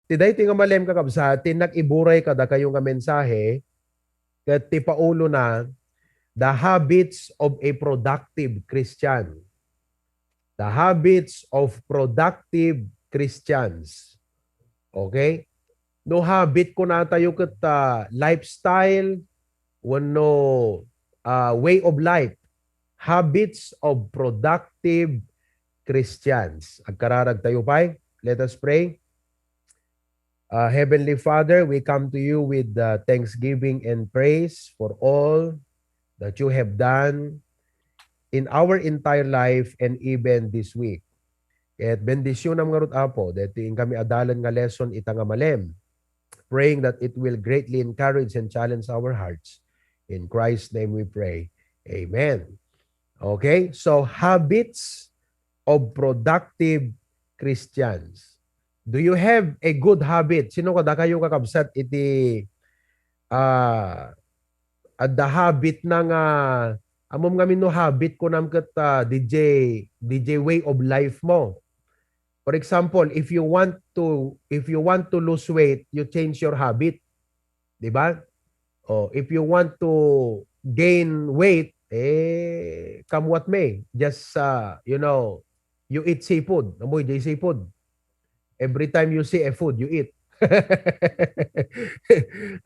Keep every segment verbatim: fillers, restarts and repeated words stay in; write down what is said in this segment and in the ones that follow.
Ti daytoy nga malem, kakabsat, ti nag-iburay kadakayo nga mensahe, ket ti paulona, The Habits of a Productive Christian. The Habits of Productive Christians. Okay? No habit kunatayo ket, ah, lifestyle, wenno, ah, way of life. Habits of productive Christians. Agkararag tayo pay. Let us pray. Uh, Heavenly Father, we come to you with, uh, thanksgiving and praise for all that you have done in our entire life and even this week. Ket bendisyonam ngarud, Apo, daytoy inkami adalan nga lesson ita nga malem, praying that it will greatly encourage and challenge our hearts. In Christ's name we pray. Amen. Okay? So, habits of productive Christians. Do you have a good habit? Sino kadakayo, kakabsat, iti, ah, adda habit na nga, ammom ngamin no habit kunam ket, ah, D J, D J way of life mo? For example, if you want to, if you want to lose weight, you change your habit. Di ba? Oh, if you want to gain weight, eh, come what may, just, uh, you know, you eat seafood. Amoy di seafood. Every time you see a food, you eat.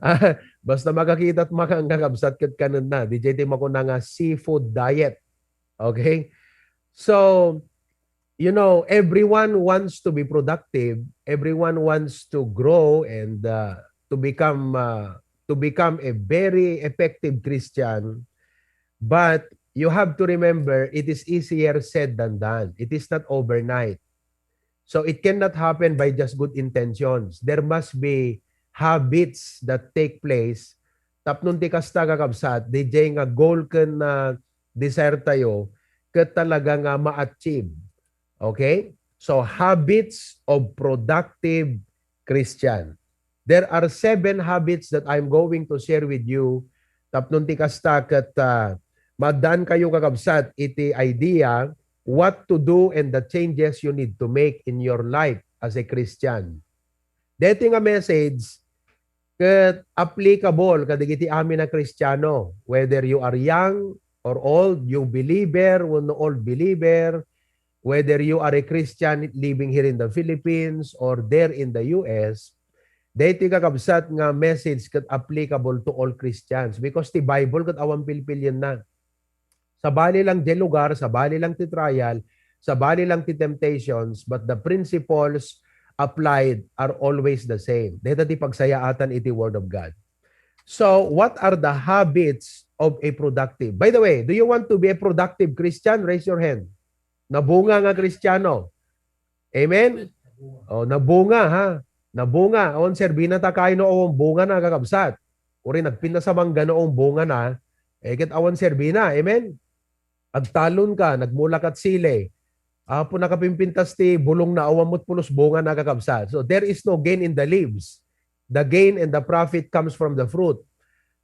Ah, basta makakita at makangkakabsat ket kanen na. D J ti makuna nga seafood diet. Okay? So, you know, everyone wants to be productive. Everyone wants to grow and, uh, to become, uh, to become a very effective Christian. But you have to remember, it is easier said than done. It is not overnight. So it cannot happen by just good intentions. There must be habits that take place. Tapno ti kasta, kakabsat, D J nga goal ken, ah, desire tayo, ket talaga nga ma-achieve. Okay? So, habits of productive Christian. There are seven habits that I'm going to share with you. Tapno ti kasta ket, ah, maaddaankayo, kakabsat, iti idea what to do and the changes you need to make in your life as a Christian. Daytoy nga message ket applicable kadagiti amin a Kristiano, whether you are young or old, new believer wenno old believer, whether you are a Christian living here in the Philippines or there in the U S, daytoy, kakabsat, nga message ket applicable to all Christians because ti Bible ket awan pilpilienna. Sabali lang ti lugar, sabali lang ti trial, sabali lang ti temptations, but the principles applied are always the same. Dayta ti pagsayaatan iti Word of God. So, what are the habits of a productive? By the way, do you want to be a productive Christian? Raise your hand. Nabunga nga Kristiano. Amen? Oh, nabunga, ha? Nabunga. Awan serbina ta kayo no awan bunga na, kakabsat. Uri nagpintas a mangga no awan bunga na, eh, ket awan serbina. Amen? Agtalon ka, nagmula kat sili. Apo, nakapimpintas ti bulong na awan mo't pulos bunga na, kakabsat. So, there is no gain in the leaves. The gain and the profit comes from the fruit.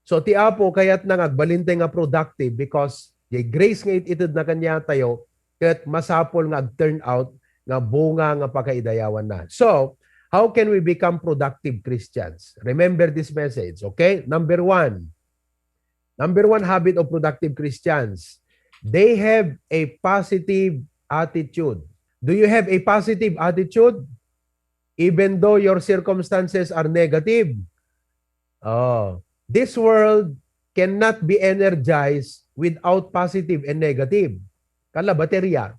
So, ti Apo kayatna nga agbalintay nga productive because the grace nga it-ited na kaniatayo, ket masapul nga ag-turn out nga bunga nga pakaidayawanna. So, how can we become productive Christians? Remember this message, okay? Number one. Number one habit of productive Christians. They have a positive attitude. Do you have a positive attitude? Even though your circumstances are negative. Oh, this world cannot be energized without positive and negative. Kala baterya.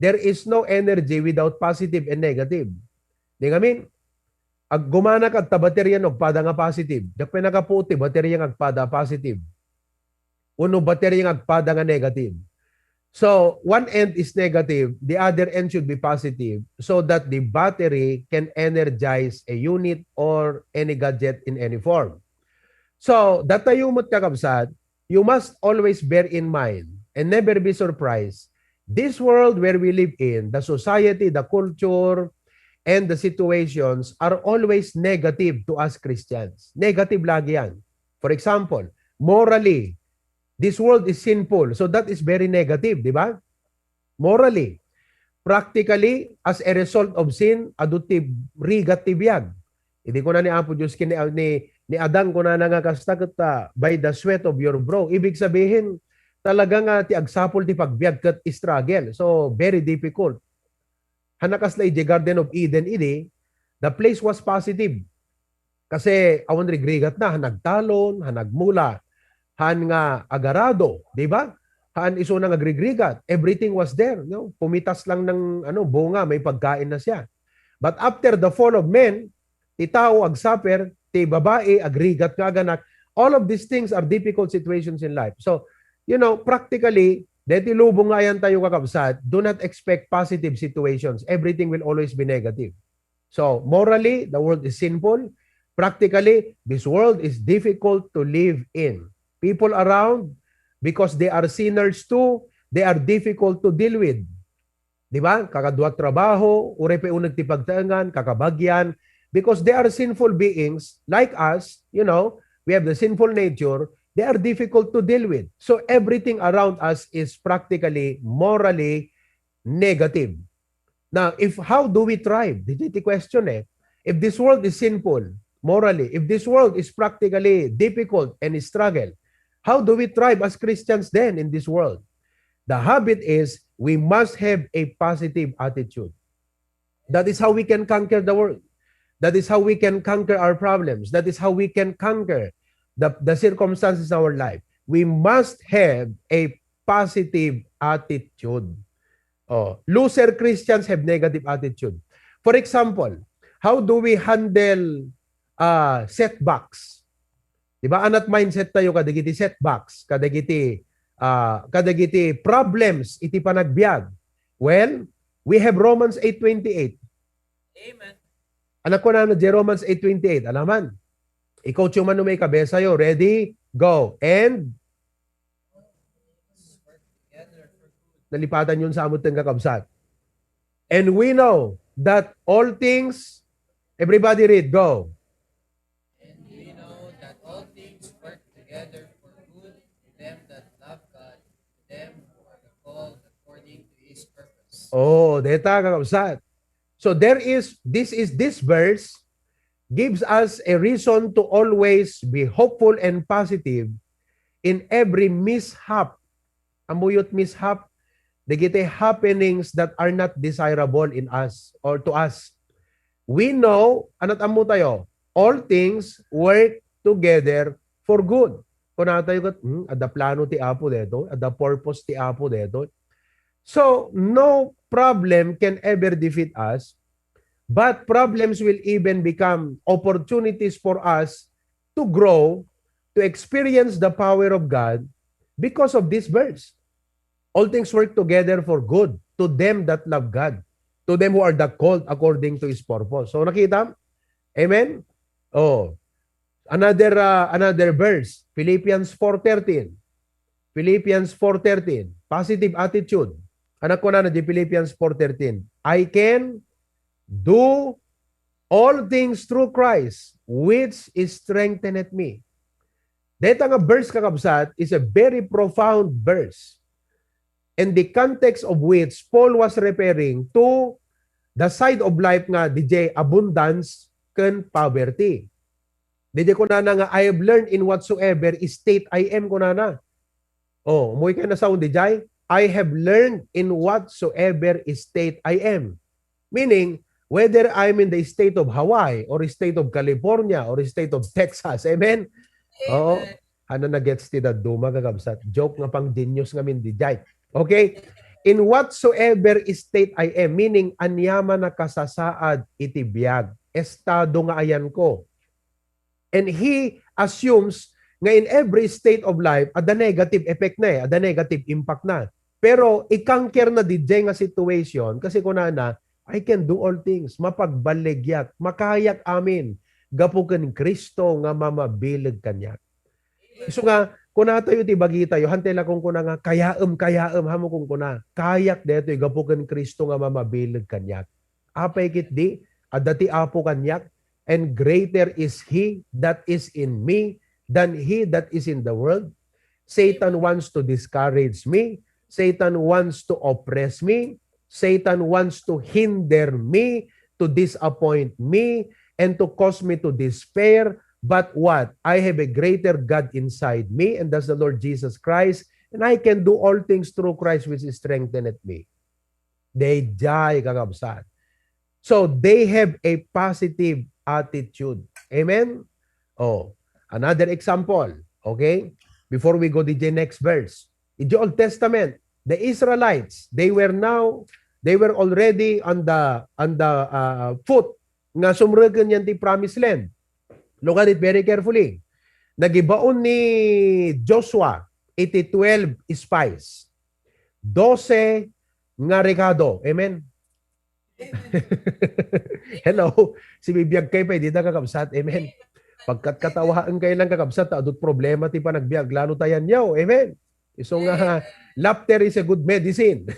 There is no energy without positive and negative. Di ngamin, ag-, gumana ka ta baterya no agpada nga positive. Diak pay nakapuot ti baterya nga agpada positive. Uno baterya nga agpada nga negative. So, one end is negative, the other end should be positive so that the battery can energize a unit or any gadget in any form. So, datayo met, kakabsat, you must always bear in mind and never be surprised. This world where we live in, the society, the culture, and the situations are always negative to us Christians. Negative lagi yan. For example, morally, this world is sinful. So that is very negative, di ba? Morally. Practically, as a result of sin, adu ti rigat ti biag. Idi kuna ni Apo Dios ken ni, ni, ni Adan, kunana nga kasta ket, ah, "By the sweat of your brow." Ibig sabihin, talaga nga ti agsapul ti pagbiag ket struggle. So, very difficult. Hana kasla idiay Garden of Eden idi, the place was positive. Kasi awan rigrigat na, han nagtalon, han nagmula, han nga agarado, di ba? Han isuna nga agrigrigat, everything was there, no? Pumitas lang ng, ano, bunga, may pagkain na siya. But after the fall of men, ti tao agsuffer, ti babae agrigat nga aganak, all of these things are difficult situations in life. So, you know, practically, deti lubong nga ayan tayo, kakabsat, do not expect positive situations. Everything will always be negative. So, morally, the world is sinful. Practically, this world is difficult to live in. People around, because they are sinners too, they are difficult to deal with. Di ba? Kakadua trabaho, uray pay uneg ti pagtaengan, kakabagian, because they are sinful beings like us, you know, we have the sinful nature, they are difficult to deal with. So everything around us is practically morally negative. Now, if, how do we thrive? Dito ti question eh. If this world is sinful, morally, if this world is practically difficult and struggle, how do we thrive as Christians then in this world? The habit is we must have a positive attitude. That is how we can conquer the world. That is how we can conquer our problems. That is how we can conquer the, the circumstances in our life. We must have a positive attitude. Oh, loser Christians have negative attitude. For example, how do we handle, uh, setbacks? Di ba? Anat mindset tayo kadagiti setbacks, kadagiti, ah, kadagiti problems iti panagbiag. Well, we have Romans eight twenty-eight. Amen. Anak ko na, no, di Romans eight twenty-eight. Alaman. Ikaw, tiyo man, no, may kabesayo. Ready? Go. And nalipatan yun sa amot ng kakabsat. And we know that all things, everybody read, go. And we know that all things work together for good to them that love God, to them who are the called according to his purpose. Oh, deta, kakabsat. So there is, this is, this verse gives us a reason to always be hopeful and positive in every mishap. Ammoyo ti mishap, dagiti happenings that are not desirable in us or to us. We know, anat ammo tayo, all things work together for good. Kuna tayo ket, "Hmm, adda plano ti Apo daytoy, adda purpose ti Apo daytoy." So, no problem can ever defeat us, but problems will even become opportunities for us to grow, to experience the power of God because of this verse. All things work together for good to them that love God, to them who are the called according to his purpose. So, nakita? Amen? Oh. Another, uh, another verse, Philippians four thirteen. Philippians four thirteen. Positive attitude. Anak ko na, na di Philippians four thirteen. "I can do all things through Christ, which is strengtheneth me." Deta nga verse, kakabsat, is a very profound verse. In the context of which Paul was referring to the side of life nga didiay abundance ken poverty. Didiay kunana nga, "I have learned in whatsoever state I am," kunana. Oh, ummoy kayo na sound didiay, "I have learned in whatsoever state I am." Meaning, whether I'm in the state of Hawaii or state of California or state of Texas, amen? Oo. Amen. Ano na gets ti dadduma, kakabsat? Joke nga pang genius ngamin didiay. Okay? "In whatsoever state I am," meaning, aniaman a kasasaad iti biag, estado nga ayanko. And he assumes nga in every state of life, adda negative effect na eh, adda negative impact na. Pero i-conquer na didiay nga situation, kasi kunana, "I can do all things, mapagballigiak, makayak amin, gapu ken Cristo nga mamabileg kaniak." Isu nga, kuna tayo ti bagitayo, hantay la kunkuna nga, "Kayaem, kayaem," haanmo kunkuna, "Kayak daytoy gapu ken Cristo nga mamabileg kaniak." Apay ketdi, adda ti Apo kaniak, and greater is he that is in me than he that is in the world. Satan wants to discourage me. Satan wants to oppress me. Satan wants to hinder me, to disappoint me, and to cause me to despair. But what? I have a greater God inside me, and that's the Lord Jesus Christ, and I can do all things through Christ which strengtheneth me. Daydiay, kakabsat. So, they have a positive attitude. Amen? Oh, another example, okay? Before we go to the next verse. In the Old Testament, the Israelites, they were now, they were already on the, on the, uh, foot nga sumreken yan ti promised land. Look at it very carefully. Nagibaon ni Joshua iti twelve spies. Dose nga rekado. Amen? Hello? Si bibiag kayo pa, di ta kakabsat. Amen? Pagkatkatawaen kayo lang kakabsat, ta adut problema ti panagbiag, lalo tayan yaw. Amen? Isu nga, laughter is a good medicine.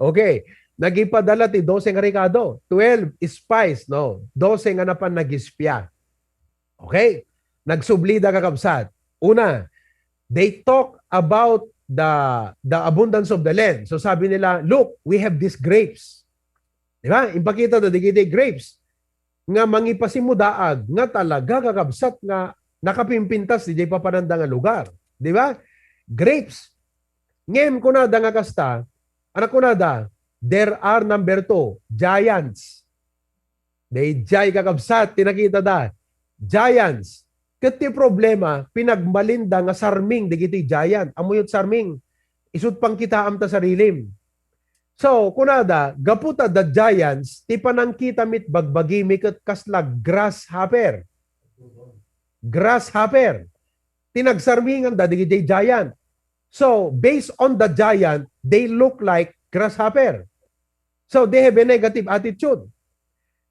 Okay. Nagipadala ti dose nga rekado. Twelve spies, no? Dose nga napan nagispia. Okay? Nagsublida, kakabsat. Una, they talk about the, the abundance of the land. So sabi nila, "Look, we have these grapes." Di ba? Impakita da, digiti grapes nga mangipasimmudaag nga talaga, kakabsat, nga nakapimpintas diay papananda nga lugar. Di ba? Grapes. Ngem kunada nga kasta, anak kunada, there are, number two, giants. Daydiay, kakabsat, ti nakita da. Giants. Ket ti problema, pinagmalinda nga sarming dagiti giant. Ammoyo ti sarming? Isut pangkitaam ta sarilim. So, kunada, gapu ta da giants, ti panangkitami ti bagbagimi ket kasla grasshopper. Grasshopper. Ti nagsarmingan da dagiti giant. So, based on the giant, they look like grasshopper. So, they have a negative attitude.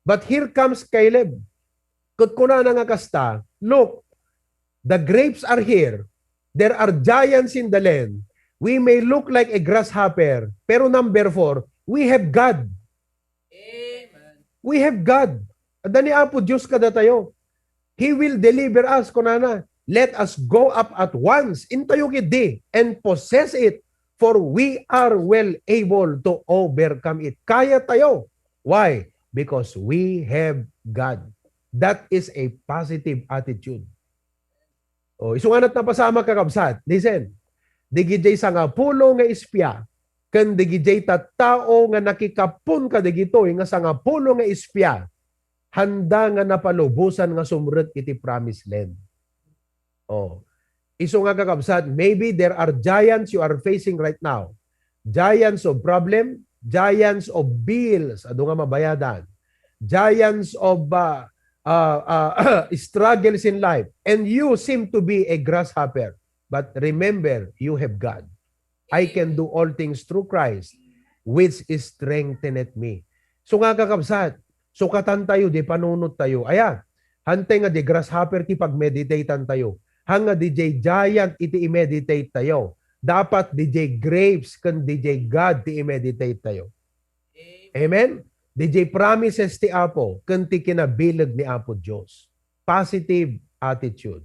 But here comes Caleb. Ket kunana nga kasta, "Look, the grapes are here. There are giants in the land. We may look like a grasshopper, pero number four, we have God." Amen. We have God. Adda ni Apo Dios kadatayo. He will deliver us, kunana. "Let us go up at once." Intayo ketdi and possess it, for we are well able to overcome it. Kaya tayo. Why? Because we have God. That is a positive attitude. O, isu nga napasamak, kakabsat. Listen. Digidiay sangapulo nga espia, ken digidiay tattao nga nakikapon kadagitoy nga sangapulo nga espia, handa nga napalubosan nga sumrek iti promised land. O, isu nga, kakabsat, maybe there are giants you are facing right now. Giants of problem, giants of bills, adu nga mabayadan, giants of, uh, uh, uh, struggles in life, and you seem to be a grasshopper. But remember, you have God. "I can do all things through Christ, which strengtheneth me." So nga, kakabsat, sukatan tayo, di panunot tayo. Aya, hantay nga di grasshopper ti pagmeditatean tayo. Haan nga didiay giant iti i-meditate tayo. Dapat didiay grapes ken didiay God ti i-meditate tayo. Amen? Didiay promises ti Apo ken ti kinabileg ni Apo Dios. Positive attitude.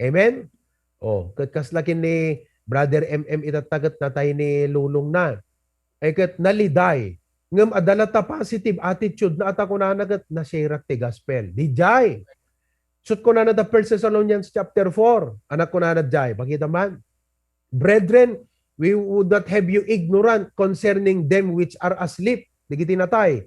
Amen? O, ket kasla ken ni Brother M M itatta ket natay ni lulongna. Ay ket naliday. Ngem adda latta positive attitude na, ata kunana ket, "Nasirak ti gospel." Didiay. Isut kunana da First Thessalonians chapter four. Anak kunana diay, pakita man. "Brethren, we would not have you ignorant concerning them which are asleep," dagiti natay,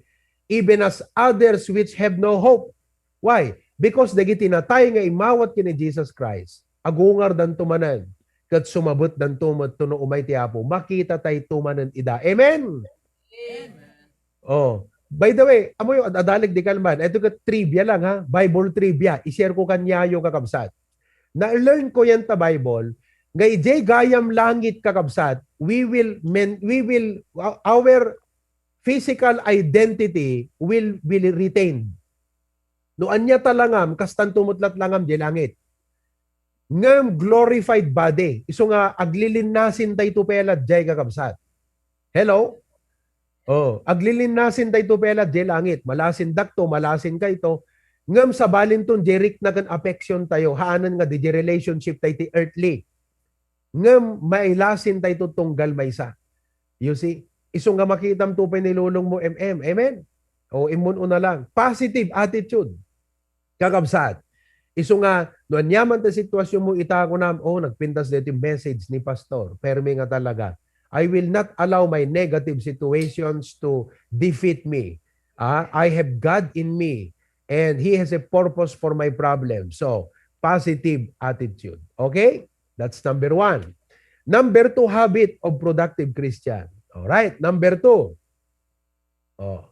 "even as others which have no hope." Why? Because dagiti natay nga immawat ken ni Jesus Christ, agungardanto manen, ket sumabetdanto met no umay ti Apo. Makitatayto manen ida. Amen? Amen. Oh, by the way, ammoyo, ad-, adalig di kalman. Ito ka trivia lang, ha? Bible trivia. I-share ko kaniayo, kakabsat. Na-learn ko yan ta Bible, nga idiay gayam langit, kakabsat, we will men-, we will, our physical identity will, will retain. No ania ta langam, kastanto met lat langam diay langit. Ngem glorified body. Isu nga aglilinnasin dayto pay lat diay, kakabsat. Hello? Oh, aglilinnasin dayto pay lat diay langit. Malasin dakto, malasin kayto. Ngem sabalinton diay rikna ken affection tayo, haanen nga diay relationship tayo ti earthly. Ngem mailasin tayo tunggal maysa. You see? Isu nga makitam to pay ni lulong mo, M M. Amen? O, immun una lang. Positive attitude. Kakabsat. Isu nga, no aniaman ti sitwasyon mo, ita kunam, "Oh, nagpintas dito yung message ni Pastor. Permi nga talaga. I will not allow my negative situations to defeat me. Ah, I have God in me, and He has a purpose for my problem." So, positive attitude. Okay? That's number one. Number two habit of productive Christian. All right, number two. Oh.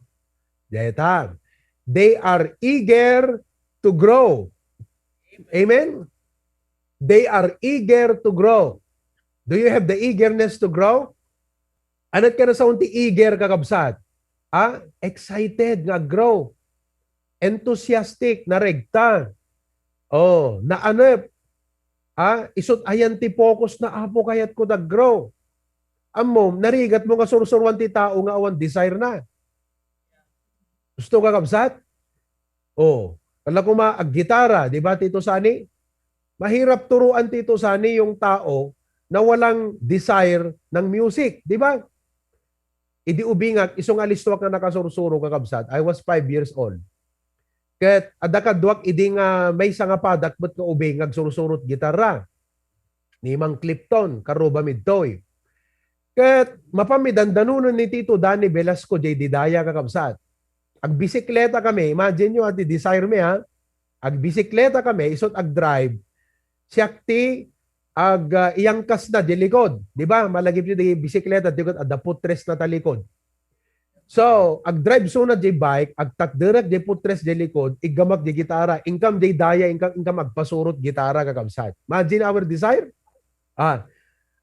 Deta. They are eager to grow. Amen? They are eager to grow. Do you have the eagerness to grow? Anat ka na sa unti eager, kakabsat? Ah, excited nga grow. Enthusiastic, naregta. Oh, naanep. Ah, isut ayan ti focus na, "Apo, kayat ko daggrow." Ammo, narigat mo nga sursuruan ti tao nga awan desire na. Gusto ka, kabsat? Oh, kala ko ma, aggitara, di ba, Tito Sani? Mahirap turuan, Tito Sani, yung tao na walang desire ng music, di ba? Idi ubingak, isu nga alistuak nga nakasursuro, kakabsat, I was five years old. Ket adda kaduak idi nga maysa nga padak met nga ubing nga agsursurot gitarra. Ni Mang Clifton, Karuba Midtoy. Ket mapan mi dandanonen ni Tito Danny Velasco, jay didaya, kakabsat. Agbisikleta kami, imagine nyo, ah, ti desire mi, ha? Agbisikleta kami, isut agdrive. Siak ti ag, ah, iyangkas na di likod. Di ba? Malagip yu di bisikleta, di adda putres na ta likod. So, agdrive suna di bike, agtakderek di putres di likod, iggamak di gitara, inkam di daya, inkam, inkam agpasurot gitara, kakabsat. Imagine our desire? Ah.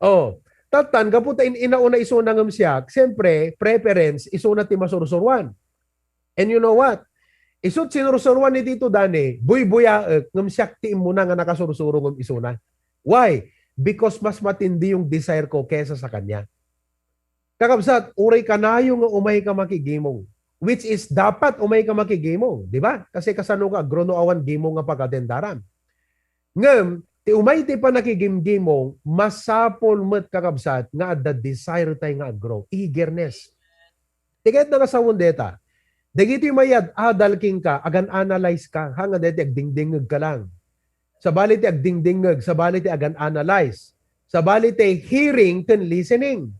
Oh, tatan, gapu ta in-, inauna isuna ngem siak, siyempre, preference, isuna ti masursuruan. And you know what? Isut sinursuruan ni Tito Dani, buybuyaek, ngem siak ti immuna nga nakasursuro ngem isuna. Why? Because mas matindi yung desire ko kesa sa kanya. Kakabsat, uray kanayo nga umay ka makigimong, which is dapat umay ka makigimong, di ba? Kasi kasano ka agro no awan gimong nga pagatendaran? Ngem, ti umay ti panakigimgimong, masapul met, kakabsat, nga adda desire tay nga aggrow, eagerness. Ti kayat nga sawen deta, dagiti mayad-adal kenka, agan-analyze ka, ha, nga deti agdingdingngeg ka lang. Sabali ti agdingdingngeg, sabali ti agan-analyze. Sabali ti hearing ken listening.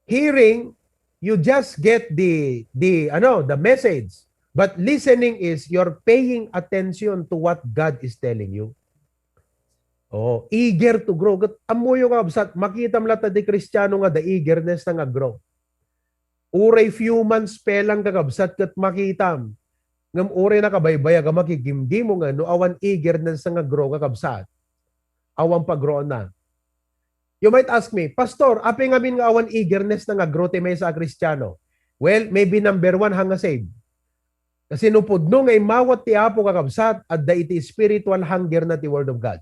Hearing, you just get the, the, ano, the message. But listening is you're paying attention to what God is telling you. Oh, eager to grow. Ket ammoyo, kabsat, makitam latta ti Kristiano nga adda eagerness na nga grow. Uray few months pa lang, kakabsat, ket makitam. Ngem uray nakabaybayag a makigimgimong, no awan eagerness na nga grow, kakabsat, awan paggrow na. You might ask me, "Pastor, apay ngamin nga awan eagerness na nga grow ti maysa a Kristiano?" Well, maybe number one, ha nga save. Kasi no pudno nga immawat ti Apo, kakabsat, adda iti spiritual hunger na ti Word of God.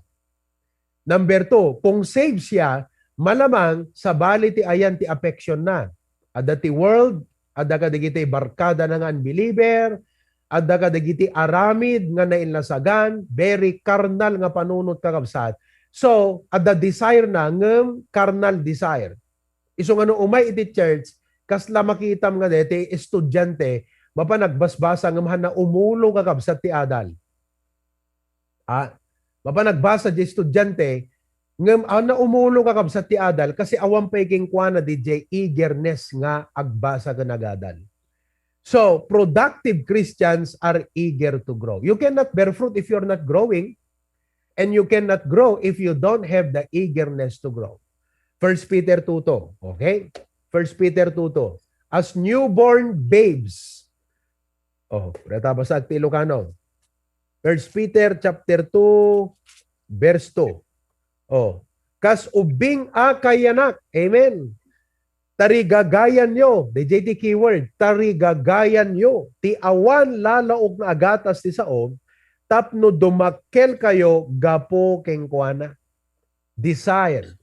Number two, kung save siya, malamang sabali ti ayan ti affection na. Adda ti world, adda kadagiti barkada na nga unbeliever, adda kadagiti aramid nga nainlasagan, very carnal nga panunot, kakabsat. So, adda desire na ngem carnal desire. Isu nga no umay iti church, kasla makitam nga deti estudiante, mapan agbasbasa ngem hanna umulo, kakabsat, ti adal. Ah, mapan agbasa di estudiante, ngem hanna umulo, kakabsat, ti adal kasi awan pay kenkuana didiay eagerness nga agbasa ken agadal. So, productive Christians are eager to grow. You cannot bear fruit if you're not growing, and you cannot grow if you don't have the eagerness to grow. First Peter two two, okay? First Peter two two. As newborn babes. Oh, reta basa ti Ilocano. First Peter chapter two, verse two. Oh, kas ubing a kayanak. Amen. Tarigagayanyo, didiay ti keyword, tarigagayanyo ti awan lalaok nga agatas ti sao tapno dumakkelkayo gapu kenkuana. Desire.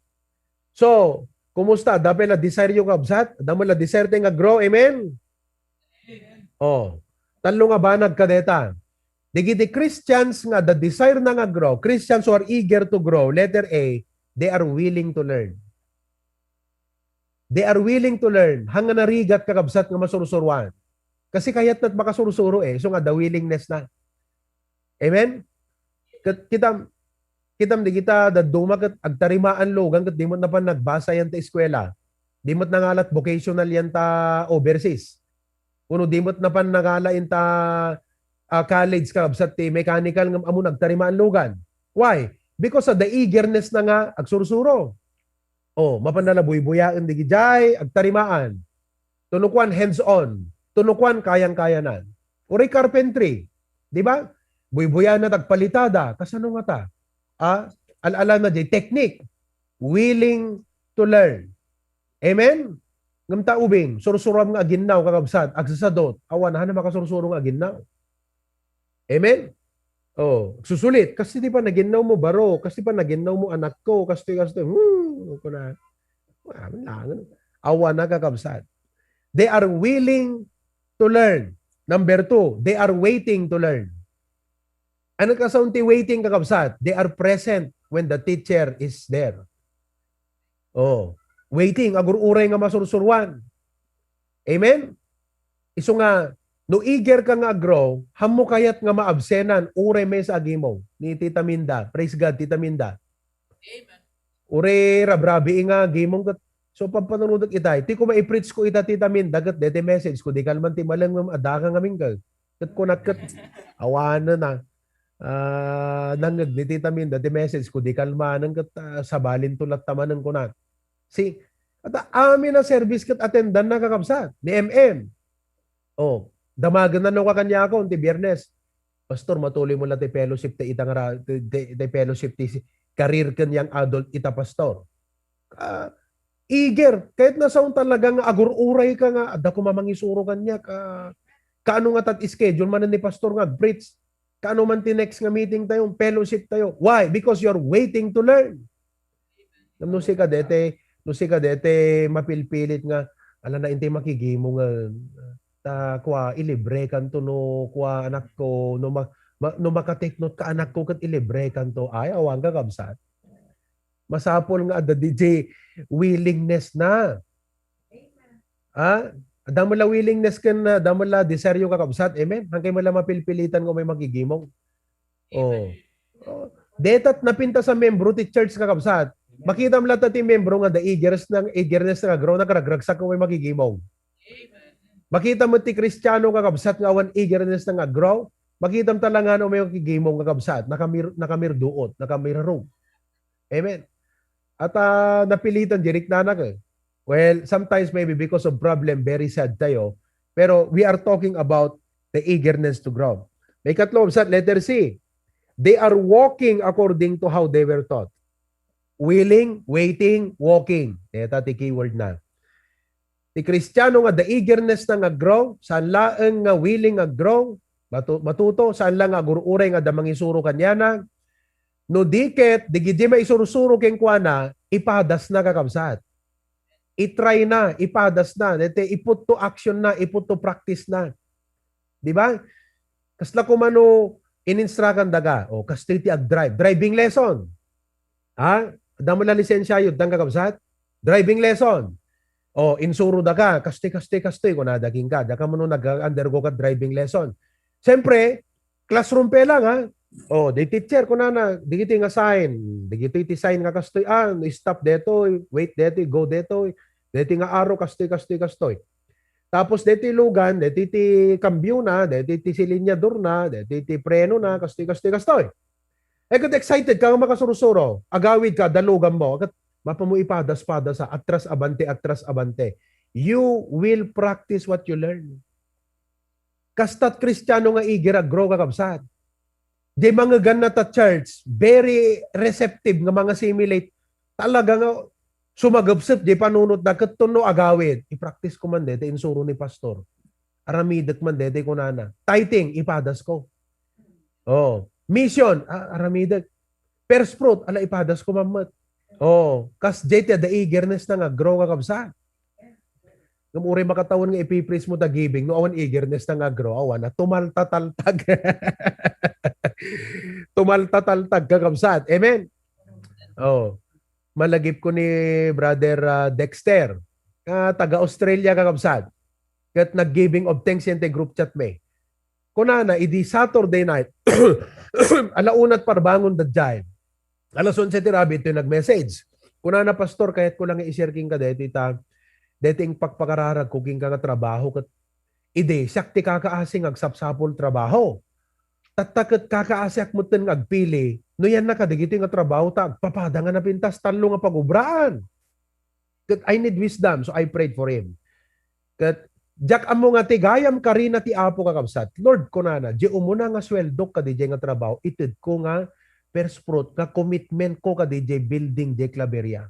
So, kumusta? Adda pay la desire yo, kabsat? Adda met la desire tay nga grow? Amen? Oh, tallo nga banag kadeta. Dagiti Christians nga adda desire na nga grow, Christians who are eager to grow, letter A, they are willing to learn. They are willing to learn. Hangga narigat, kakabsat, nga masursuruan. Kasi kayatna ti makasursuro eh. So nga, the willingness na. Amen? Ket kitam, kitam di kita dadduma ket agtarimaan lugan ket di met napan nagbasa yan ta eskwela. Di met nangalat vocational yan ta overseas. Kuno di met napan nangala inta, ah, college, kabsat, ti mechanical ngem ammo nagtarimaan lugan. Why? Because of the eagerness na nga agsursuro. Oh, mapan na la buybuyaen digidiay agtarimaan. Tunukuan hands-on. Tunukuan kayang-kayanan. Uray carpentry, di ba? Buybuyaen na tagpalitada. Kasano nga ta? Ah, al-ala na di technique. Willing to learn. Amen? Ngem ta ubing, sursuram nga aginnaw, kakabsat, agsasadot, awan, hana makasursuro nga aginnaw. Amen? Oh, susulit, kasi di pa naginnaw mo baro, kasi pa naginnaw mo anakko, kastoy, kastoy. Hmm, kuna. Awan lang. Awan na, kakabsat. They are willing to learn. Number two, they are waiting to learn. Ano kasaon ti waiting, kakabsat? They are present when the teacher is there. Oh, waiting, agur-uray nga masursuruan. Amen? Isu nga, no eager ka nga aggrow, hammo kayat nga maabsenan, uray maysa a gimong ni Tita Minda. Praise God, Tita Minda. Amen. Uray rabrabii nga gimong ket, so, pagpanunodek itay. Ti kuma i-preach ko ita, Tita Minda, ket deti message ko, di kalman ti maleng ngem adda ka ngamin ka. Ket kunak ket, awanen na. Ah, nangngeg ni Tita Minda ti message ko, di kalmanen ket, ah, sabalin to latta manen kunak. Si, ata amin a service ket attendan na, kakabsat, ni M M. Oh, damagen na no ka kaniakon ti Biyernes. Pastor, matuloy mo la ti fellowship ti ita nga ra-, ti, ti, ti fellowship ti si-, career ken young adult ita, Pastor. Ah, eager. Kayat na saon talaga nga agur-uray ka nga, adda koma mangisuro kaniak, ah, kaano nga tat schedule manen ni Pastor nga ag-preach? Kaano man ti next nga meeting tayo, fellowship tayo? Why? Because you're waiting to learn. Ngem no sika dete, no sika dete mapilpilit nga, ala na intay makigimong nga, ta kua, ilibre kanto no kua, anakko, no ma-, ma-, no maka-take note ka, anakko, ket ilibre kanto. Ay, awan, kakabsat. Masapul nga adda diay willingness na. Ha? Adda met la willingness ken, ah, adda met la desire-yo, kakabsat. Amen? Hankay met la mapilpilitan nga umay makigimong. Oh. Oh. Deta napintas a membro ti church, kakabsat. Makitam latta ti membro nga adda eagerness na, eagerness nga aggrow, nagragragsak nga umay makigimong. Makita met ti Kristiano, kakabsat, nga awan eagerness nga aggrow. Makitam talaga nga umay makigimong, kakabsat. Nakamir-, nakamirduot, nakamirarog. Amen. At, ah, napilitan, diriknana ka. Well, sometimes maybe because of problem, very sad tayo. Pero we are talking about the eagerness to grow. Maikatlo, sa letter C, they are walking according to how they were taught. Willing, waiting, walking. Deta ti keyword na. Ti Kristiano nga adda eagerness na nga grow, saan laeng nga willing nga grow, matu-, matuto, saan la nga agur-uray nga adda mangisuro kaniana. No di ket, digidiay maisursuro kenkuana, ipadasna, kakabsat. I-try na, ipadasna, dete, i-put to action na, i-put to practice na. Di ba? Kasla koma no in-instruct-an daga, o, kastoy ti ag-drive. Driving lesson. Ha? Adda met la lisensia, yu, addan, kakabsat? Driving lesson. O, insuro daka, kastoy, kastoy, kastoy, kunada kenka, diak ammo no nag-undergo ka driving lesson. Siyempre, classroom pa lang, ha? O, di teacher, kunana, dagitoy nga sign, dagitoy ti sign nga kastoy, ah, stop detoy, wait detoy, go detoy, detoy nga arrow, kastoy, kastoy, kastoy. Tapos detoy lugan, detoy ti kambiona, detoy ti silinyadorna, detoy ti prenona, kastoy, kastoy, kastoy. E ket excited ka nga makasursuro, agawid ka, adda luganmo, ket mapano mo ipadas-padas, ha, atras abante, atras abante. You will practice what you learn. Kastat Kristiano nga eager a grow, kakabsat. Diay mangeganna ta church, very receptive nga mang-assimilate. Talaga nga sumagepsep diay panunotda, ket no agawid, i-practice ko man deti insuro ni pastor. Aramidek man deti kunana. Tithing, ipadasko. Oh, mission, a-, aramidek. First fruit, ala, ipadasko man met. Oh, kas diay ti adda eagerness na nga grow, kakabsat. Ngem uray makatawen nga ipipreach mo ta giving, no awan eagerness na nga grow, awan na, tumaltataltag. Tumaltataltag, kakabsat. Amen? Oh. Malagip ko ni Brother, ah, Dexter. ah, taga Australia, kakabsat. Ket nag-giving of thanks yan ti group chat mi. Kunana, idi Saturday night, alaunat parbangon da jay. Alas onse ti rabii, itoy nag-message. Kunana, "Pastor, kayatko lang nga i-share kenka daytoy ta, daytoy ing pagpakararagko kenka nga trabaho ket idi siak ti kakaasi nga agsapsapul trabaho. Tatta ket kakaasiak metten nga agpili, no yan na kadagitoy nga trabaho ta agpapada nga napintas tallo nga pagubraan. Ket I need wisdom, so I prayed for him." Ket diak ammo nga ti gayam karina ti Apo, kakabsat. "Lord," kunana, "di umuna nga sueldok kadi jay nga trabaho, itedko nga first fruit, nga commitment ko kadi jay building jay Claveria."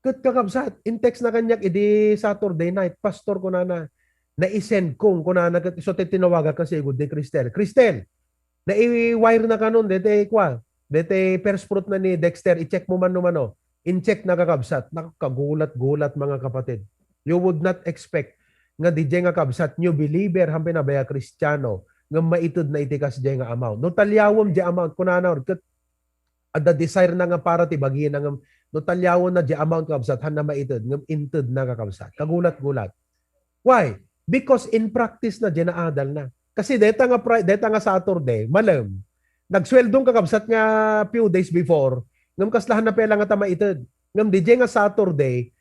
Ket kakabsat, in-text na kaniak idi Saturday night, "Pastor," kunana, "naisend kong," kunana, ket isu ti tinawagak kasi igud ni Cristel. "Cristel, nai-wire na kanon, dete kua, dete first fruit na ni Dexter, i-check mo man no mano." In-check na, kakabsat, nakagulat-gulat, mga kapatid. You would not expect nga di jay nga kabsat, new believer, hampin a bay a Kristiano, nga maited na iti kas jay nga amount. No taliawem jay amount, kunana, ket adda desire na nga para ti bagina ngem no taliawen na di amount, kabsat, han na maited ngem inted na, kakabsat. Kagulat-gulat. Why? Because in practice na di naadal na. Kasi deta nga Fri-, deta nga Saturday, malem, nagsueldong, kakabsat, nga few days before, ngem kasla han na pay la nga ta maited. Ngem di jay nga Saturday,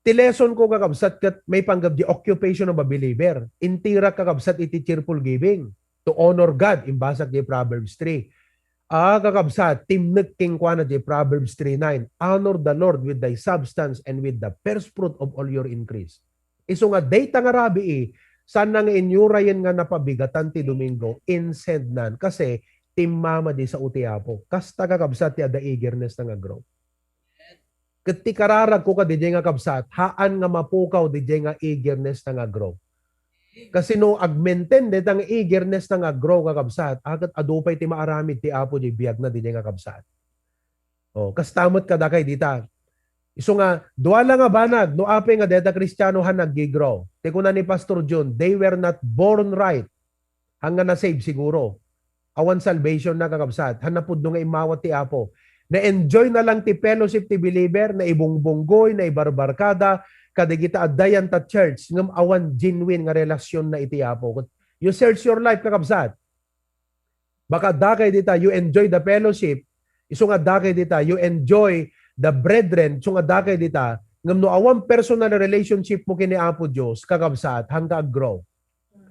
ti lesson ko, kakabsat, ket maipanggep di occupation of a believer. Intirak, kakabsat, iti cheerful giving to honor God, imbasag di Proverbs three. Ah, kakabsat, timnek kenkuana di Proverbs three nine, "Honor the Lord with thy substance and with the first fruit of all your increase." Isu nga dayta nga rabii, saan na nga inyurayen nga napabigatan ti Domingo, insend nan, kasi timmama di sao ti Apo. Kasta, kakabsat, ti adda eagerness na nga grow. Ket ti kararagko kadi jay nga kabsat, haan nga mapukaw di jay nga eagerness na nga grow. Kasi no ag-maintain dayta nga eagerness na nga grow, kakabsat, a, ket adu pay ti maaramid ti Apo jay biagna di jay nga kabsat. O, kasta met kadakay dita. Isu nga, dua la nga banag, no apay nga dayta Kristiano han naggigrow. Ti kuna ni Pastor Jun, they were not born right. Hangga na-save siguro. Awan salvation na, kakabsat. Han napudno nga immawat ti Apo. Na-enjoy na lang ti fellowship ti believer, naibungbunggoy, naibarbarkada, kadagita adda yan ta church, ngem awan genuine nga relasyon na iti Apo. You search your life, kakabsat. Baka dakay dita, you enjoy the fellowship, isu nga dakay dita, you enjoy the brethren, isu nga dakay dita, ngem no awan personal relationship mo ken ni Apo Dios, kakabsat, hangka ag-grow.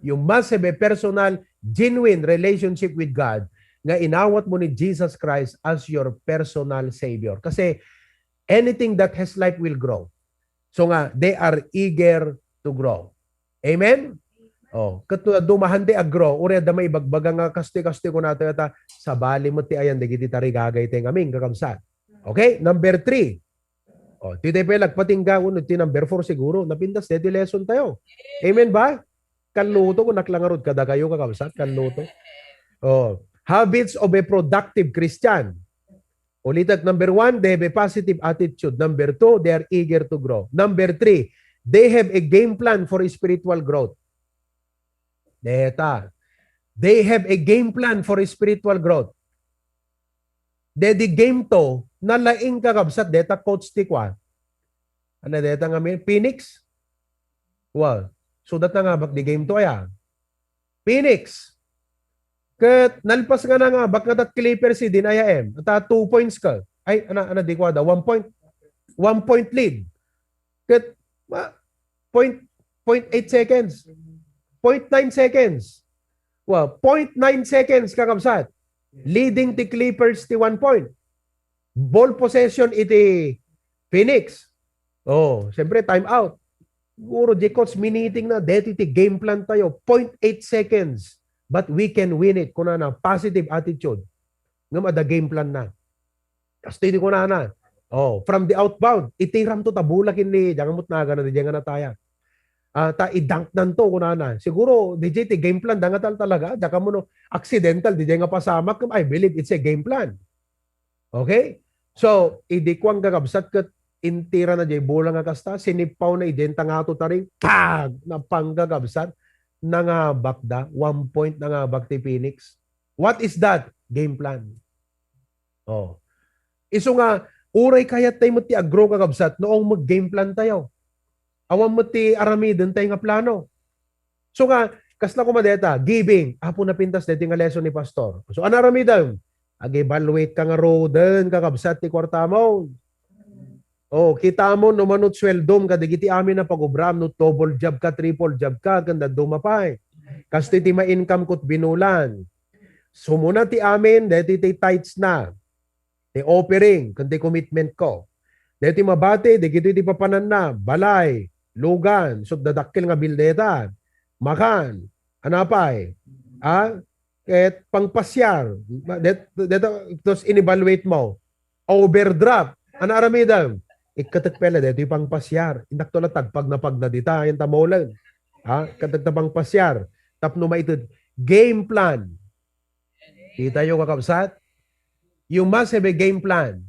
You must have a personal, genuine relationship with God nga inawat mo ni Jesus Christ as your personal Savior. Kasi anything that has life will grow. So nga, they are eager to grow. Amen? Oh, ket no dumahan ti ag-grow, uray adda maibagbaga nga kastoy-kastoy kunata ta, sabali met ti ayan dagiti tarigagay ti ngamin, kakabsat. Okay, number three. Oh, ti tayo pala agpatingga, uno, ti number four siguro. Napintas, ti lesson tayo. Amen ba? Kalluto ko, naklangarod kada kayo, kakabsat, kalluto. Oh, habits of a productive Christian. Ulitek, number one, they have a positive attitude. Number two, they are eager to grow. Number three, they have a game plan for spiritual growth. Deta. They have a game plan for spiritual growth. Dedi game two, nalaing, kakabsat, deta coach ti kua. Ano deta nga min? Phoenix? Well, so that na nga bak di game two aya. Phoenix. Ket nalpas nga nangabak nga tat Clippers idi, aya em. Ata two points ka. Ay, ana, ana, di ko ada. One point, one point lead. Ket, ma-, point, point eight seconds. Point nine seconds. Wa, point nine seconds, kakabsat. Leading ti Clippers ti one point. Ball possession iti Phoenix. Oh, siyempre, time out. Siguro, di coach, miniting na, deti ti game plan tayo. Point eight seconds. But we can win it. Kunana, positive attitude. Ngem adda game plan na. Kastoy ti kunana. Oh, from the outbound, itiram to ta bola ken ni, diak ammo ti nagan na, di nga nataya. Ah, ta i-dunk nan to, kunana. Siguro, di jay ti game plan, da nga tal talaga, diak ammo no, accidental, di jay nga pasamak, I believe it's a game plan. Okay? So, idi kuan, kakabsat, ket intira na jay bola nga kasta, sinippaw na ijay tangato taring, pag! Napang, kakabsat, nangabak da, one point nangabak ti Phoenix. What is that? Game plan. Oh. Isu nga, uray kayat tayo met ti ag-grow, kakabsat, no ag-game plan tayo. Awan met ti aramiden tay nga plano. So nga, kasla koma deta, giving. Apo, napintas deti nga lesson ni Pastor. So, ano aramidem? Ag-evaluate ka ngaruden, kakabsat, ti kuartam. Oh, kita mo no mano ti sueldom kadagiti amin a pagubram, no double job ka, triple job ka, ken dadduma pay. Kastoy ti ma-income ko ti binulan. Sumona ti amin, deti ti tithes na, ti offering, ken ti commitment ko. Deti mabati, dagitoy ti papananna, balay, lugan, so dadakkel nga bill deta. Makan, ano pay? Ah, ket pangpasiar. That, that, tapos in-evaluate mo. Overdraft. Ano aramidem? Ikketek pay la detoy pangpasiar. Indakto la tagpagnapagna dita, yan ta maulen. Ha? Ikketek ta pangpasiar. Tapno maited. Game plan. Kita yo, kakabsat? You must have a game plan.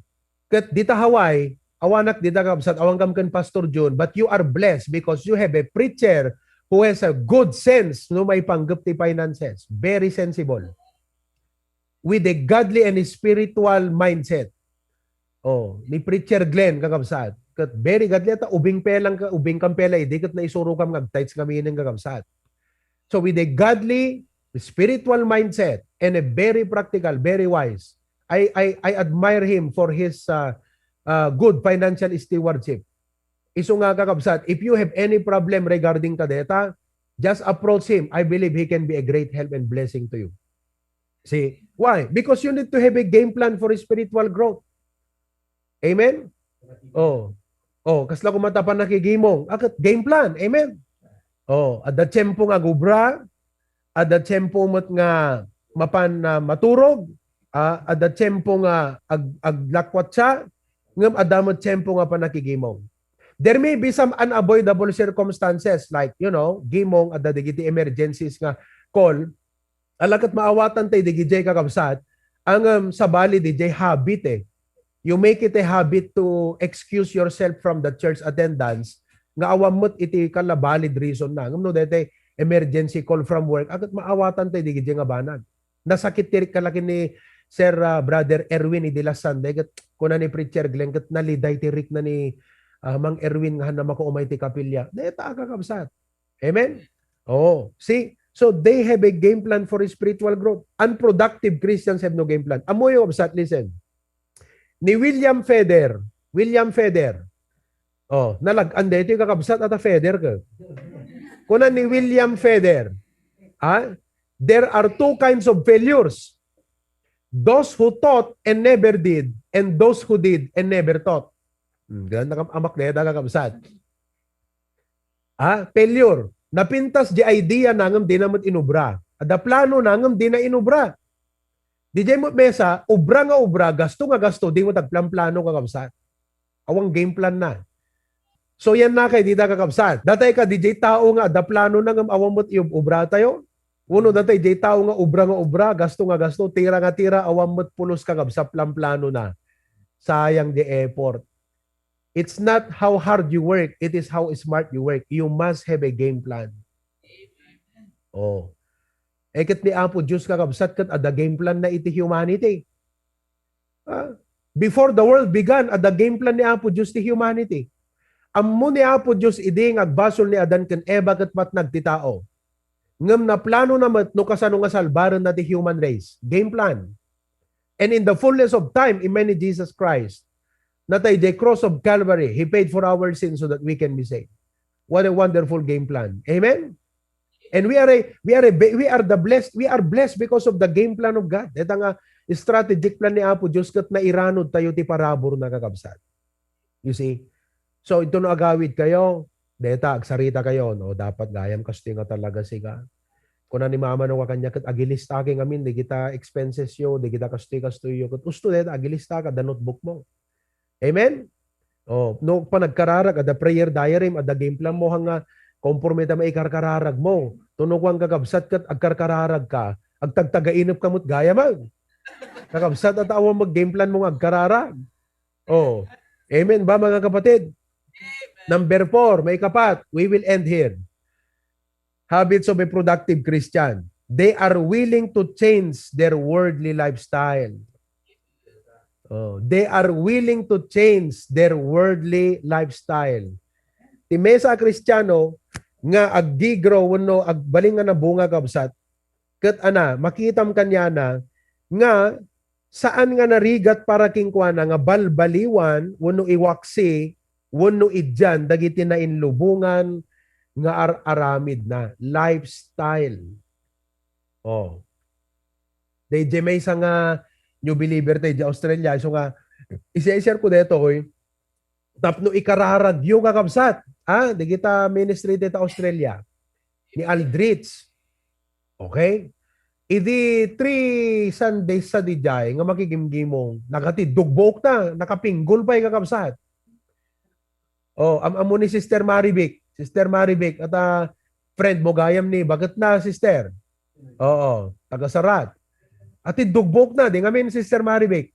Ket dita Hawaii, awanak dita, kakabsat, awan kam ken Pastor Jun, but you are blessed because you have a preacher who has a good sense no maipanggep ti finances. Very sensible. With a godly and spiritual mindset. Oh, ni Preacher Glenn, kakabsat. Ket very godly, ta ubing pay lang ka, ubing kam pay la idi, ket naisuro kam nga agtithes ngamin, kakabsat. So with a godly, spiritual mindset and a very practical, very wise, I, I, I admire him for his, uh, uh, good financial stewardship. Isu nga, kakabsat, if you have any problem regarding kadeta, just approach him. I believe he can be a great help and blessing to you. See? Why? Because you need to have a game plan for spiritual growth. Amen? Oh. Oh, kasla koma ta panakigimong. Aket game plan. Amen? Oh, adda tiempo nga agubra, adda tiempo met nga mapan, ah, maturog, ah, adda tiempo nga ag-, aglakwatsa, ngem adda met tiempo nga panakigimong. There may be some unavoidable circumstances like, you know, gimong, adda dagiti emergencies nga call, ala ket maawatan tay dagijay, kakabsat, ngem sabali dijay habit eh. You make it a habit to excuse yourself from the church attendance nga awan met iti kalla valid reason na. Ngem no daytay emergency call from work, aket maawatan tay dagijay nga banag. Nasakit ti rikna la ken ni Sir, ah, Brother Erwin idi last Sunday, ket kuna ni Preacher Glenn, ket naliday ti rikna ni, ah, Mang Erwin nga hanna makaumay ti kapilya. Dayta, kakabsat. Amen? Oh, see? So they have a game plan for spiritual growth. Unproductive Christians have no game plan. Ammoyo, kabsat, listen. Ni William Feder, William Feder. Oh, nalag-an daytoy, kakabsat, a ta Feder ka. Kuna ni William Feder, ha? There are two kinds of failures. Those who thought and never did, and those who did and never thought. Hmm, ganun na kam-, amak na yata, kakabsat. Ah, failure. Napintas di idea na ngem dina met inubra. Adda plano na ngem dina inubra. Dijay met mesa, ubra nga ubra, gasto nga gasto, di met agplanplano, kakabsat. Awan game plan na. So, yan na kay dita, kakabsat. Datay ka, dijay tao nga adda plano na ngem awan met iyub-ubra tayo. Uno, datay dijay tao nga ubra nga ubra, gasto nga gasto, tira nga tira, awan met pulos, kakabsat, planplano na. Sayang di effort. It's not how hard you work, it is how smart you work. You must have a game plan. Oh. Eh, ket ni Apo Dios, kakabsat, ket adda game plan na iti humanity. Ah, before the world began, adda game plan ni Apo Dios ti humanity. Ammo ni Apo Dios idi nga agbasol ni Adan ken Eva ket matnag ti tao. Ngem naplano na met no kasano nga salbarenna ti human race. Game plan. And in the fullness of time, imay ni Jesus Christ, natay diay cross of Calvary, He paid for our sins so that we can be saved. What a wonderful game plan. Amen? And we are a, we are a, we are the blessed, we are blessed because of the game plan of God. Dayta nga strategic plan ni Apo Dios ket nairanod tayo ti parabur na, kakabsat. You see? So, ito no agawid kayo, deta, agsarita kayo, no? Dapat gayam kastoy nga talaga, siga. Kuna ni mama no kakanya, ket agilista ki ngamin, di kita expenses yo, di kita kastoy-kastoy yo. Ket usto deta, agilista ka, da notebook mo. Amen? Oh, no, panagkararag, ada prayer diary, ada game plan mo, hanga, konforme ta maikarkararag mo. Tuno kuan, kakabsat, ket agkarkararag ka, agtagtagainep ka met gayam. Kakabsat, at awan mag game plan mo nga agkararag. Oh. Amen ba, mga kapatid? Number four, maikapat, we will end here. Habits of a productive Christian. They are willing to change their worldly lifestyle. Oh, they are willing to change their worldly lifestyle. Ti maysa a Kristiano nga aggi-grow wenno agbalin nga nabunga, kabsat, ket ana, makitam kaniana nga saan nga narigat para kenkuana nga balbaliwan wenno iwaksi wenno idian dagiti nainlubongan nga ar-aramidna, lifestyle. Oh. Daydiay maysa nga new believer tayo di Australia. So nga, isi-share ko daytoy, tapno ikararagyo, kakabsat, ha? Dagita ministry dita Australia. Ni Aldrich. Okay? Idi three Sundays sa dijay nga makigimgimong, nakatiddog buokna, nakapinggol pay, kakabsat. Oh, am-, ammo ni Sister Marivic. Sister Marivic, at, ah, friend mo gayam ni, bakit na, sister? Oo, taga Sarat. Atiddog buokna, di ngamin, Sister Marivic.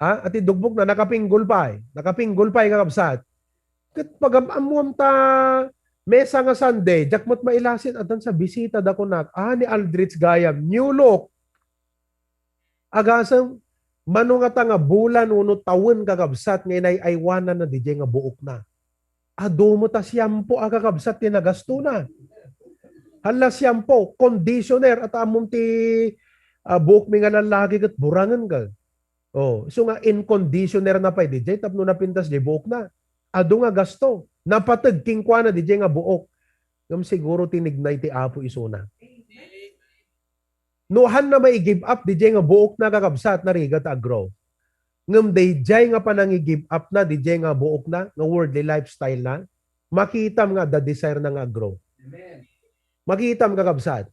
Ha? Atiddog buokna, nakapinggol pay. Nakapinggol pay, kakabsat. Ket pagam-ammuam ta maysa nga Sunday, diak met mailasin, addan sa bisita da kunak. Ah, ni Aldrich gayam. New look. Agasem, mano ngata nga bulan wenno tawen, kakabsat, nga inay-aywananna didiay nga buokna? Adu met a shampoo a, kakabsat, ti nagastona. Hala, shampoo, conditioner, at ammom ti, ah, buokmi nga lallaki ket burangen ka. Oh, so nga in conditioner na pay didiay tapno napintas diay buokna. Adu nga gasto. Napateg kenkuana didiay nga buok. Ngem siguro tinignay ti Apo isuna. No hanna mai-give up didiay nga buokna, kakabsat, narigat a grow. Ngem daydiay nga panangi-give up na didiay nga buokna, nga worldly lifestyle na, makitam nga adda desire na nga grow. Amen. Makitam, kakabsat.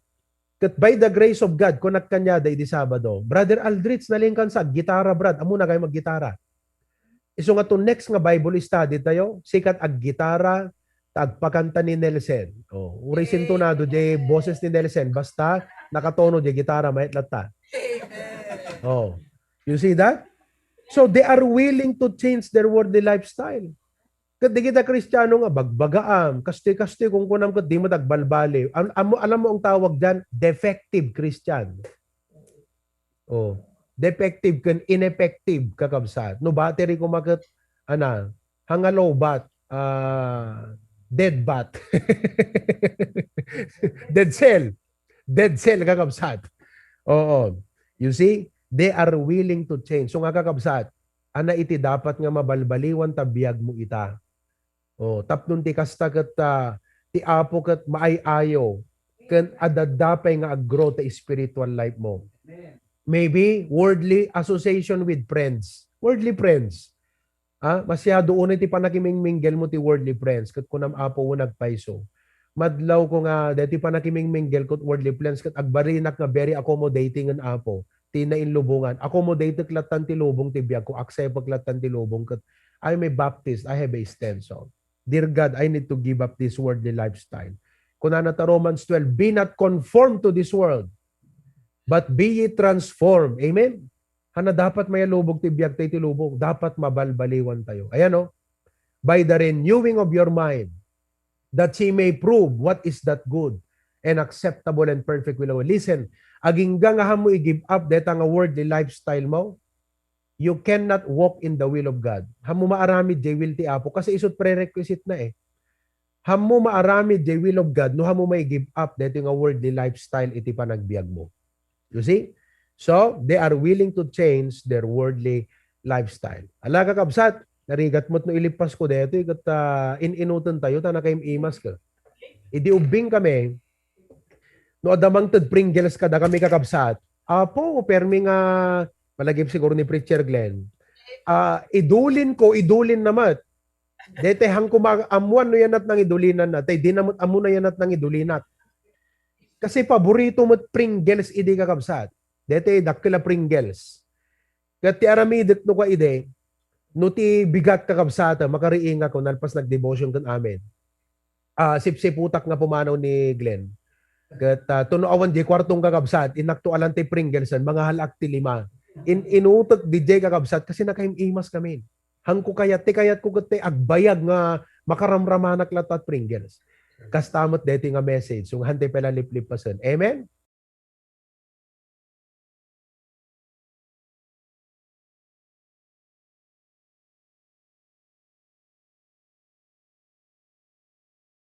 Ket by the grace of God, kunak kaniada idi Sabado, "Brother Aldrich, nalingkan sa aggitara, brad. Ammona gayam aggitara." Isu nga to next nga Bible study tayo, sikat aggitara, ta agpakanta ni Nelson. Oh, uray sintonado diay boses ni Nelson, basta nakatono diay gitara, mayat latta. Oh. You see that? So they are willing to change their worldly lifestyle. Ket dagita Kristiano nga bagbagaam, kastoy-kastoy, kunkunam ket di met agbalbaliw. Am-, ammo, alam mo ang tawag diyan? Defective Christian. Oh, defective ken ineffective, kakabsat. No battery koma ket, ana, hanga lowbat, ah, dead bat. Dead cell. Dead cell, kakabsat. Oo. You see, they are willing to change. So nga, kakabsat, ana iti dapat nga mabalbaliwan ta biag mo ita. Oh, tapno ti kasta ket, ah, ti Apo ket maay-ayo ken adda pay nga ag-grow ta spiritual life mo. Maybe worldly association with friends. Worldly friends. Ah, masiado unay ti panakimingminggel mo ti worldly friends ket kunam, "Apo, wen agpayso." Madlaw ko nga deti panakimingminggel ket worldly friends ket agbarinak nga very accommodating nga Apo ti nainlubongan. Accommodated lattan ti lubong ti biag ko, accept lattan ti lubong ket I may baptized, I have a stench. So, dear God, I need to give up this worldly lifestyle. Kunana ta Romans twelve, "Be not conformed to this world, but be ye transformed." Amen? Hana dapat mayalubog ti biag tayo ti lubong. Dapat mabalbaliwan tayo. Ayan, oh. "By the renewing of your mind, that ye may prove what is that good and acceptable and perfect will of God." Listen, agingga nga hammo i-give up deta nga worldly lifestyle mo, you cannot walk in the will of God. Hammo maaramid jay will ti Apo. Kasi isut prerequisite na eh. Hammo maaramid jay will of God no hammo mai-give up daytoy nga worldly lifestyle iti panagbiag mo. You see? So, they are willing to change their worldly lifestyle. Ala, kakabsat, narigat met no ilipas ko daytoy ket, ah, in-inuten tayo ta nakaim-imas ka. Idi ubbing kami, no adda mangted Pringles kadakami, kakabsat, "Apo, permi nga," malagip siguro ni Preacher Glenn, ah, "Idulin ko, idulin na met." Dete hangko ma-, ammuan no yanat nangidulinan na, tay di na met ammo no yanat nangidulinak. Kasi paborito met Pringles idi, kakabsat. Dete dakkel a Pringles. Ket ti aramidek no kua idi, no ti bigat, kakabsat, makariingak ko nalpas nagdevotion ken amen. Ah, sipsiputak nga pumanaw ni Glenn. Ket, ah, tuno awan di kwartong, kakabsat, innak to alan ti Pringles, mangahal ak ti lima. In-, inutek didiay, kakabsat, kasi nakaim-imas kami. Hangko kayat, ti kayat ko ket ti agbayag nga makaramramanak latta ti Pringles. Kasta met deti nga message, so, hantay pay la liplipasen. Amen?